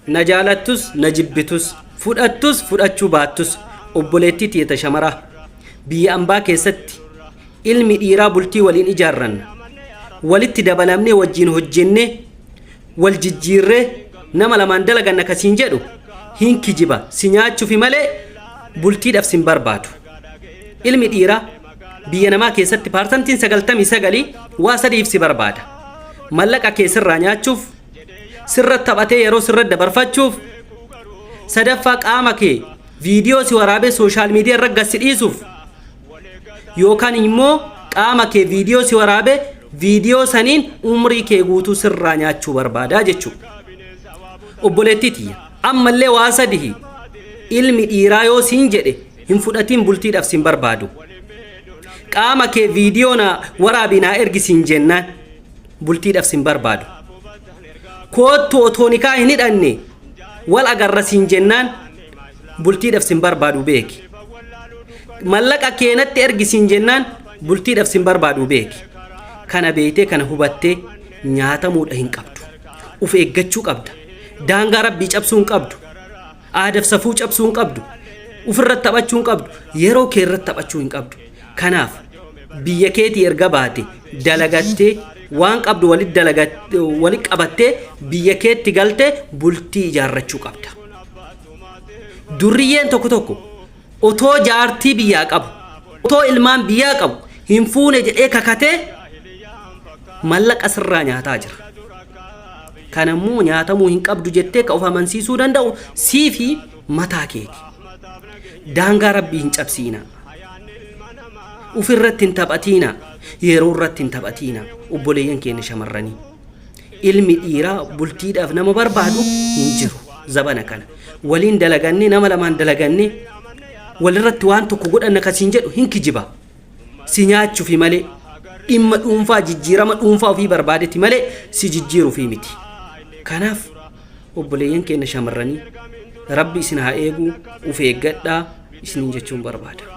Na jaalattus na jibbitus, fudhattus fudhachuu baattus, obboleettii tiyya ta shamaraa biyya ambaa keessatti ilmi dhiiraa bultii waliin ijaarranna, walitti dabalamnee wajjiin hojjennee wal jijjiirree nama lamaan dalaganna ka siin jedhu hin kijiba, si nyaachufi malee bultiidhaaf sin barbaadu. Ilmi dhiiraa biyya namaa keessatti paarsantiin 99 waa sadiif si barbaada. Mallaqa kee sirraa nyaachuuf, sirra taphatee yeroo sirra dabarfachuuf, sadaffaa qaama kee viidiyoo si waraabee sooshaal miidiyaa irra gad si dhiisuuf, yookaan immoo qaama kee viidiyoo si waraabee viidiyoo saniin umrii kee guutuu sirraa nyaachuu barbaadaa jechuudha. Obboleettii tiyya, ammallee waa sadihi ilmi dhiiraa yoo siin jedhe hin fudhatiin, bultiidhaaf sin barbaadu. Qaama kee viidiyoo na waraabii naa ergi siin jennaan bultiidhaaf sin barbaadu. Koottu otoo nikaa hin hidhanne wal agarra siin jennaan bultiidhaaf sin barbaadu beeki. Mallaqa keenatti ergi siin jennaan bultiidhaaf sin barbaadu beeki. Kana beeytee, kana hubattee nyaatamuudha hin qabdu. Uf eeggachuu qabda. Daangaa Rabbii cabsuu hin qabdu. Aadaaf safuu cabsuu hin qabdu. Ufirratti taphachuu hin qabdu. Yeroo kee irratti taphachuu hin qabdu. Kanaaf biyya keetii erga baate dalagattee, waan qabdu walitti qabattee biyya keetti galtee bultii ijaarrachuu qabda. Durriyyeen tokko tokko otoo jaartii biyyaa qabu, otoo ilmaan biyyaa qabu hin fuune jedhee kakatee mallaqa sirraa nyaataa jira. Kanammoo nyaatamuu hin qabdu jettee ka of amansiisuu danda'u sii fi mataa keeti. Daangaa Rabbii hin cabsiinaa. Ufirratti hin taphatiinaa. Yeroo irratti hin taphatiinaa. Obboleeyyan keenya shamarranii. Ilmi dhiiraa bultiidhaaf nama barbaadu hin jiru zabana kana. Waliin dalagannee, nama lamaan dalagannee walirratti waan tokko godhanna kasiin jedhu hin kijiba. Si nyaachuufi malee, dhimma dhuunfaa, jijjiirama dhuunfaa ofii barbaadetti malee si jijjiiruufi miti. Kanaaf obboleeyyan keenya shamarranii, Rabbi isin haa eegu, uf eeggadhaa isiniin jechuun barbaada.